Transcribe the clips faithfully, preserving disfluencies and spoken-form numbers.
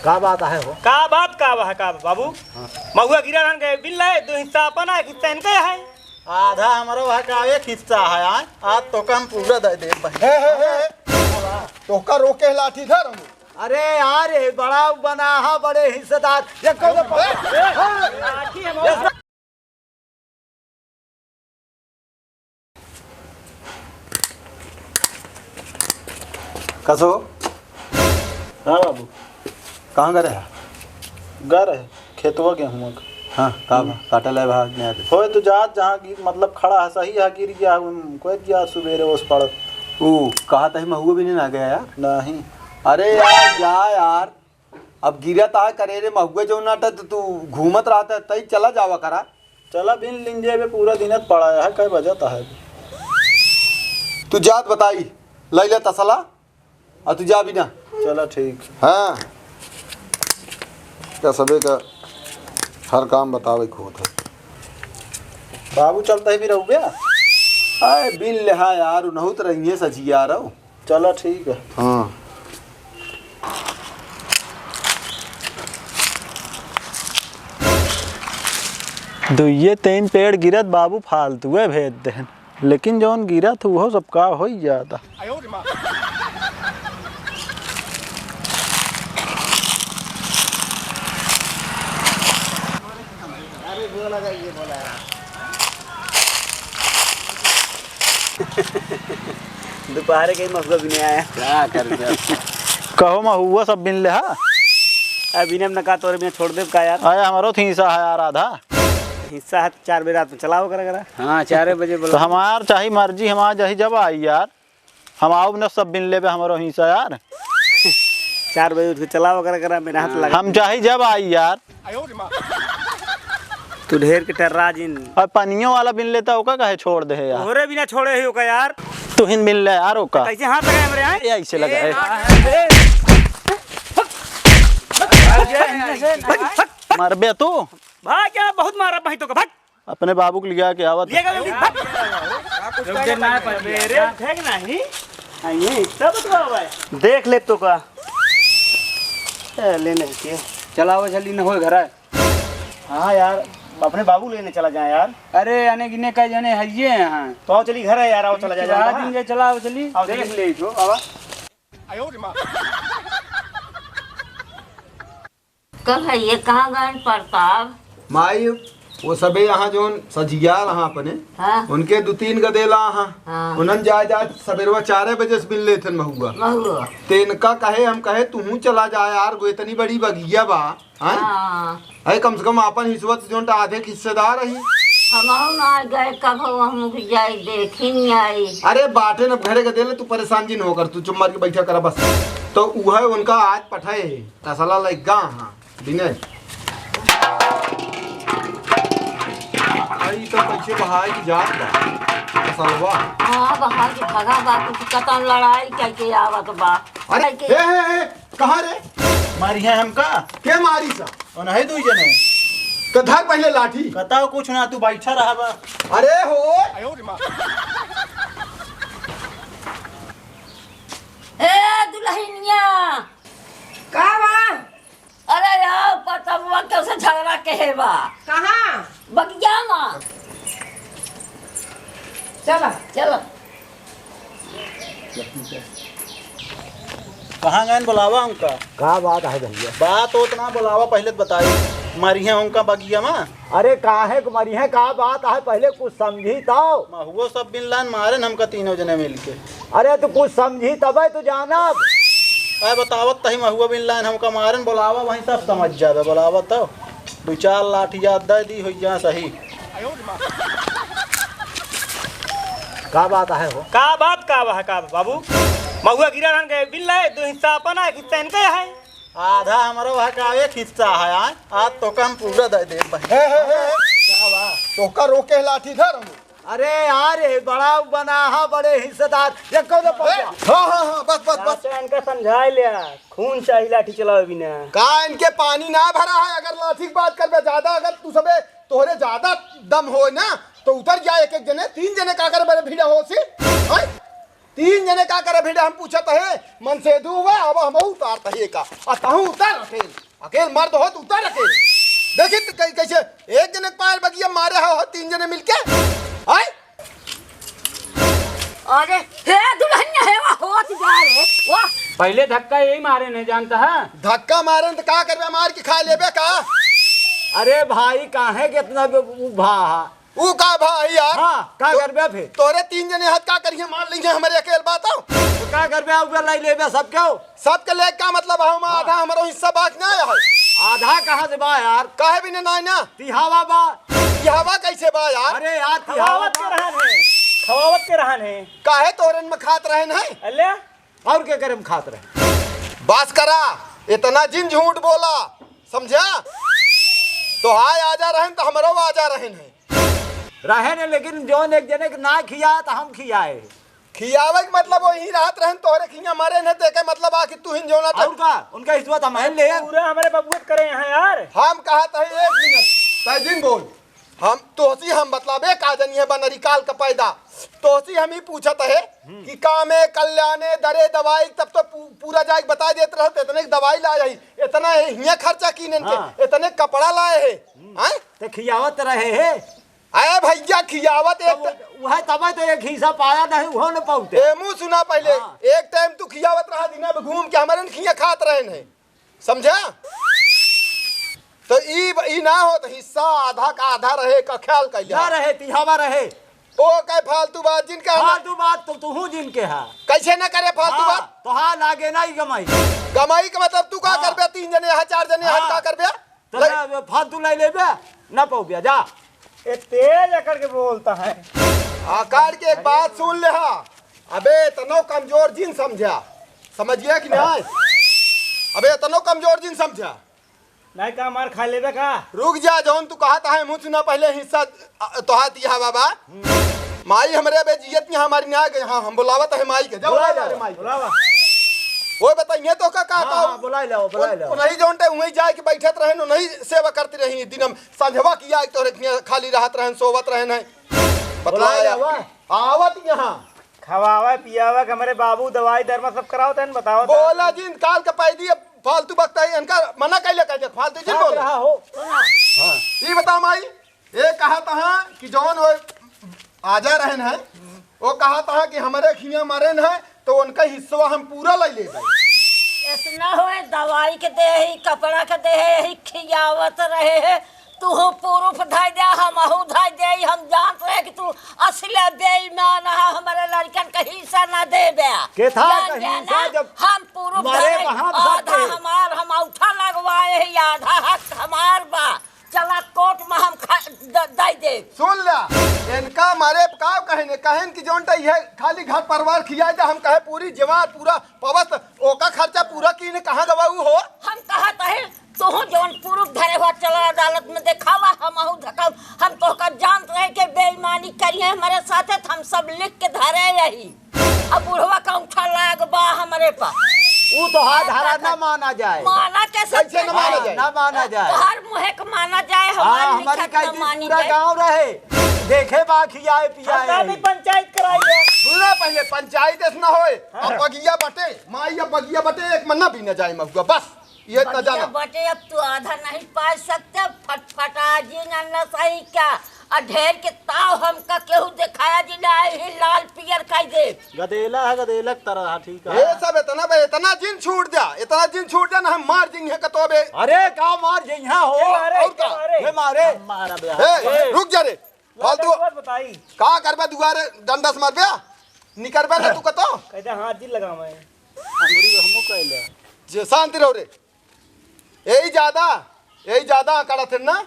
का बात है हो? का बात का बा, का बा, बाबू? हाँ। महुआ गिरा रहन के बिन ले, दो हिस्सा अपन है, एक हिस्सा इनके है। आधा हमरो है का, एक हिस्सा है, आय? आज तो कम पूरा दे दे भाई। हे, हे, हे, हे। तोका रोके लाठी धर हम। अरे यार, ये बड़ा बना है, बड़े हिस्सेदार। ये कौन ए, ए, लाठी है, मौत। कसो? हाँ बाबू। कहाँ गए रहे? गए रहे खेतवा गेहूँ का। हाँ, का बा? काटे लाए भाग नहीं आते। होए तो जात जहाँ गिर, मतलब खड़ा है, सही है, गिर गया, हम कोई गया सुबेरे ओस पड़त। ऊ, कहा तही महुआ भी नहीं ना गया यार? नहीं। अरे यार, जा यार। अब गिरा ता करे रे महुआ जो ना, त तू घूमत रहता है, तई चला जावा करा। चला बिन लिंजे बे, पूरा दिनत पड़ा है, कै बजत है। तू जात बताई, लैला तसला, आ तू जा बिना। चला ठीक। हाँ, का सबे का हर काम बतावे के होत है। बाबू चलता है भी रहू बे? अरे बिन लेहा यार, उनहु त रहिए सजिया रहो। चला ठीक है। हाँ। दुइये तीन पेड़ गिरत बाबू फालतुए भेज देहन, लेकिन जौन गिरत उहो सब का होई जाता। दोपहर के महुआ बिने आया। का कर दे? कहो महुआ सब बिन ले हा? अब बिने न का तोरे बिने छोड़ देब का यार? अरे हमरो त हिस्सा है यार आधा। हिस्सा है, चार बजे रात में चलाओ करा करा। हाँ, चार बजे बोला। तो हमार चाही मर्जी, हमार चाही जब आई यार। हम आउब न सब बिन लेबे हमरो हिस्सा यार। चार बजे उठ के चलाओ करा करा, मेरा हाथ लगा। हम चाही जब आई यार। तू ढेर के टर्रा जिन। और पनियों वाला बिन लेता ओका काहे छोड़ दे है यार? तोहरे बिना छोड़े ही ओका यार। तू हिन बिन ले यार ओका। कैसे हाथ लगा हमरे यहाँ? ए, ऐसे लगा ए, है। मार बे तू। भाग क्या बहुत मारा भाई तो का, भाग। अपने बाबू को लिया के आवत। लिया के जल्दी, भाग। रुक दे, ना पड़ गया। मेरे उठे के नहीं। हाँ, ये हिस्सा बतलाओ भाई। देख ले तो का। ए, ले नहीं के। चलाओ जल्दी, न होए घर है। हाँ यार, अपने बाबू लेने चला जाए यार। अरे, आने गिने का जाने है ये यहाँ। तो आओ चली घर है यार, आओ चला जाए, चला जाए, दिन जाए, चलाओ चली। आओ देख चली। ले जो, आवा। कल है ये कहाँ गए प्रताप? माई, वो सबे यहाँ जौन सजिया रहा अपने, हाँ। उनके दो तीन गदेला हाँ। हाँ। उन्हन जाए जाए सबेरवा चारे बजे से बिन लेथन महुआ। महुआ। ते इनका कहे, हम कहे, "तुहू चला जा यार, गो इतनी बड़ी बगिया बा।" हाँ? हाँ। अरे कम से कम आपन हिस्सा तो जौन आधे के हिस्सेदार रही। हमहू ना गए, कब हम भी जाई, देखी नहीं आई। अरे बाटे न घरे गदेले, तू परेशान जिन होकर, तू चुप मार के बैठा करा बस। तो उहे उनका आज पठाए है, तसला लग गा हाँ। बिने। आई तो कैसे बहाए की जात बा। असलवा। हाँ, बहाए की भगा बा, कुछ कतन लड़ाई करके आवत बा। अरे, करके हे, हे, हे, कहाँ रे? मारी है हमका? के मारी सा? ओ नहीं दुई जने। तो धर पहले लाठी। कताओ कुछ ना, तू बैठा रहा बा। अरे हो। ए दुल्हनिया। का बा? अरे यार, पतंगवा के से झगड़ा के है बा। कहाँ? बगिया मा। चला। चला। कहाँ गए बोलावा उनका? का बात है भैया? बात होत ना बोलावा, पहले तो बताई। मरिहे उनका बगिया मा। अरे काहे को मरिहे, का बात है? पहले कुछ समझी तो। महुओ सब बिन लान मारे न हमका तीनों जने मिलके। अरे, तू कुछ समझी तबे तू जानब। अरे, बतावत तही महुआ बिन लाइन हमका मारन, बोलावा, वहीं सब समझ जाबे, बोलावा तो। दो चार लाठी याद दे दी, होई जा सही। का बात है हो? का बात का बा, का बा, बाबू? महुआ गिरा रहन के बिन लाए, दो हिस्सा अपन है, एक हिस्सा इनके है। आधा हमरो है का, एक हिस्सा है, आय? आज तो कम पूरा दे दे भाई। हे, हे, हे, हे। का बा? तोका रोके लाठी धर हम। अरे यार, ये बड़ा बनाहा, बड़े हिस्सेदार, ये कौन ए, पकड़ा? हाँ, हाँ, हाँ, बस, बस, बस। चाचा, इनका समझाए लिया, खून चाही लाठी चलावे बिना। का इनके पानी ना भरा है? अगर लाठी की बात करबे ज्यादा, अगर तू सबे, तोहरे ज्यादा दम होए ना, तो उतर जा एक एक जने, तीन जने का करे बड़े भीड़ होसी, हैं? तीन जने का करे भिड़े, हम पूछत है, मनसेधू हुआ, अब हम उतारत है का। आ तहूँ उतर अकेल, अकेल मर्द हो तो उतर अकेल। देखी तो कै-, कैसे एक जने के पायल बगिया मारे हो, हो तीन जने मिलके। आय? अरे, हे दुल्हनिया, हे वाह, होत जा रे, वाह। पहले धक्का यही मारे नहीं जानता है। धक्का मारे न तो का करबे, मार के खा लेबे का? अरे भाई, काहे के इतना बे-, उ भा हा? ऊ का भा है यार? हाँ, का तो-, करबे फिर? तोरे तीन जने हाथ का करिए, मार लीजिए हमारे अकेल बात हो। तो का करबे, ऊपर लाई लेबे सब क्यों? सबके ले का मतलब है, हम हाँ। आधा हमरो हिस्सा बाकी ना है। आधा कहाँ से बा यार? काहे भी ना, ना, ना। तिहावा बा। तिहावा कैसे बा यार? अरे यार, तिहावा खवावत के बा। रहन है, खवावत के रहन है। काहे तोरन में खात रहन है? अल्ले? और के करे में खात रहे? बस करा, इतना जिन झूठ बोला, समझा? तो हाय आजा रहन तो हमरो आजा रहन है। रहे ने, लेकिन जौन एक जने के ना खिया तो हम खियाए। खियावे के मतलब वही रात रहन तोहरे खिया मरे न, देखे मतलब आ कि तू हिन जोना और तक। का? उनका हिस्सा तो हम ले। पूरा हमारे बबुआ करे यहाँ यार। हम कहा था एक मिनट, तय दिन बोल। हम तोहसी हम मतलब एक आ जनी है बनरी काल का पैदा। तोहसी हम ही पूछत है कि कामे कल्याणे दरे दवाई, तब तो पू-, पूरा जाए बता देत रहत, इतने की दवाई ला जाई, इतना हिया खर्चा कीनन के, हाँ। इतने कपड़ा लाए है, हैं? ते खियावत रहे है। अरे भैया, खियावत एक तब ट- वह तबे तो एक हिस्सा पाया नहीं, वो न पाउते। ए, मुँह सुना पहले। हाँ। एक टाइम तू खियावत रहा, दिन अब घूम के हमारे न खिया खात रहे नहीं, समझा? तो ई ब-, ई ना होत, हिस्सा आधा का आधा रहे का ख्याल कइले। ना रहे, तिहावा रहे। ओ, कहे फालतू बात जिन कहना। फालतू बात तो तू हूँ जिन के हा। कैसे ना करे फालतू हाँ, बात? तो हाँ, लागे ना ही गमाई। गमाई के मतलब तू का हाँ। करबे? तीन जने यहाँ, चार जने यहाँ, हाँ। का करबे? तो ले। ले, फालतू लाई लेबे, ना पउबे, जा। ए, तेज अकड़ के बोलता है। अकड़ के एक बात सुन ले हा। अबे, इतनो कमजोर जिन समझा। समझिए कि नहीं? अबे, इतनो कमजोर जिन समझा। नहीं का मार खा लेबे का? रुक जा, जौन तू कहत है, मुझ सुना पहले हिस्सा, अ, तोहार दिया बाबा। माई हमरे अबे जियत नहीं हमारी ना गई। हाँ, हम बुलावत है माई के। जा बुला बुला ले, ले माई के। बुलावा। वो बताइए तो का, का, हाँ, का हाँ, बुला ले, बुला ले। उन्हीं जौन टाइम वहीं जाए के बैठत रहन, उन्हीं सेवा करती रही। दिन हम संझवा किया, एक तो रखिया खाली रहत रहन, सोवत रहन है। बतला बुला ले, यार। आवा। आवत यहाँ। खवावे, पियावे के हमरे बाबू दवाई दरमा सब करावत हैं, बतावत हैं। बोला जिन काल के पैदी, अब फालतू बकता है, इनका मना कैले कह दे, फालतू जिन साथ बोले। रहा हो। हाँ। ये बता माई, ये कहा तहा कि जौन वो आजा रहन है, वो कहा तहा कि हमरे खिया मरेन है, तो उनका हिस्सा हम पूरा ले लेबे। ऐसना होए, दवाई के दे ही, कपड़ा के दे ही, खियावत रहे है, तू प्रूफ धइ दे, हमहू धइ दे, हम जानत रहे कि तू असले बेईमान है, हमरे लड़कन के हिस्सा ना देबे। के था जान कहीं जा से ना, जब हम प्रूफ मरे धरे, वहाँ आधा भाग गए। हमार, हम औठा लगवाए ही, आधा हक हमार बा। चला कोर्ट में हम खा-, द-, दइ देब। सुन ला, इनका मारे का कहने, कहन कि जौन टा इहे खाली घर परिवार खियाए दे, हम कहे पूरी जवार, पूरा पवस्त, ओका खर्चा पूरा कीने कहाँ गवा ऊ हो? हम कहत है, तोहू जौन प्रूफ धरे हुआ चला अदालत में देखावा, हमहू धकाऊ, हम तोहका जानत रहे के बेईमानी करिए हमरे साथे, त हम सब लिख के धरे यही। अब बुढ़वा का औंठा लाग बा हमरे पा। ऊ तो हाथ धरा ना माना जाए। माना कैसे कैसे न माना जाए? ना माना जाए। तोहार मुँहे के माना जाए, हाँ, हमार हमारी लिखत ना कैदी मानी पूरा जाए। गाँव रहे, देखे बा खियाए पियाए हम है। पंचायत कराई है। सुना पहले, पंचायत ऐस ना होए। हाँ। अब बगिया बटे, माई अब बगिया बटे, एक मन्ना भी न जाए महुआ, बस। ये इतना बगिया जाना। बटे, अब तू आधा नहीं पा सकते, फटफटा जी ना, ना सही क्या। आ ढेर के ताव हमका केहू देखाया जी ना, ही लाल पियर कह दे। गदेला है, गदेला की तरह, हाँ, ठीक है। ये सब इतना बे, इतना जिन छूट जा, इतना जिन छूट जा ना, हम मार जिंगे कतो बे। अरे, का मार जिंगा हो? के मारे, और के का? मारे? ये मारे। हम मारा बे। ए, रुक जा रे। फालतू। बात बताई। का करबे दुआरे डंडा से मारबे? निकरबे ना तू कतो? कहते हाथ जी लगावे। अंगुरी हमू कहले। जे शांति रहो रे। यही ज्यादा, यही ज्यादा अकड़त है ना।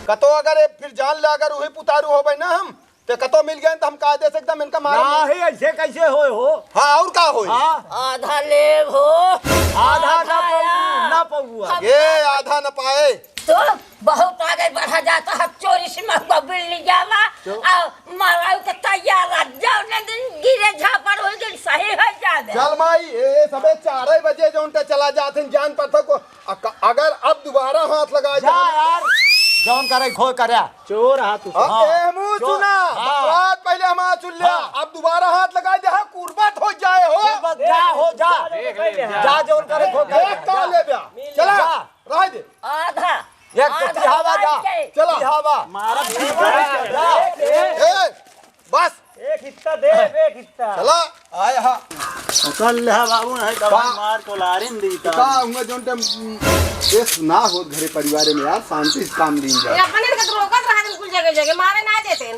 कतो अगर ए फिर जान ले, अगर वही पुतारू होबे ना हम, ते कतो मिल गए तो हम कायदे से एकदम इनका मारेंगे। ना ही ऐसे कैसे होए हो? हाँ, और का होए? हाँ। आधा लेब हो। आधा ना आधा पौआ, या। ना पौआ। हम ये आधा न पाए। तो बहुत आगे बढ़ा जाता है, चोरी से महुआ बिल ले जावा, तो? आ माराऊ के तैयार रह, जौने दिन गिरे झापड़ हो गई, सही हो जावे। चल माई, ए, ए सबे चार बजे जौन ते चला जात हैं, जान पड़ता को, अक-, अगर अब दोबारा हाथ लगा जा दे यार, जौन करे खो करे। चोर हाथ हाँ, हाँ। ए मुँह चोर। सुना, हाँ। बात पहले हमारा सुन ले, हाँ। अब दोबारा हाथ लगा दे, हाँ, कुर्बा हो, बस जा, हो जा। देख ले, जा। जा, जौन करे, खो कर देख जा। का ले बया? चला, जा। रह दे। आधा। एक तो आधा तिहावा जा। बांध के। चला। तिहावा। मारा। जा। ए, बस। एक हिस्सा दे, एक हिस्सा। चला। आए हा। पकड़ ले हा बाबू, नहीं तो का? मार को लारिन दी का? का हुआ जौन टाइम देश ना हो घरे परिवारे में यार, शांति से काम लीन ये जाए। अपने के तो रोकत रहा दिन कुल जगह जगह, मारे ना देते।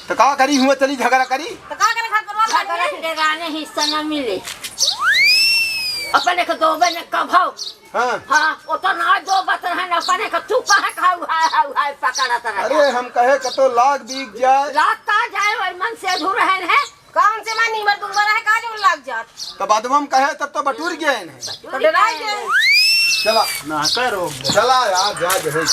तो का करी हुआ, चली झगड़ा करी? तो का करे, घर पर झगड़ा के डेराने हिस्सा न मिले। अपने के दो बने कभाओ। हाँ। हाँ, वो तो ना दो बत रहे न, अपने के तू कहे खाऊ हाय, हाय, हाय पकड़त रहे। अरे हम कहे कतो लाग बीक जाए। लाग का जाए, वही मन से अधूर है न। कौन से मानी मर दुंबर है, का जो लाग जात? तब बदवा में कहे, तब तो बटुर गए हैं। तो डराई गए। चला। ना करो। चला यार, जा जो है।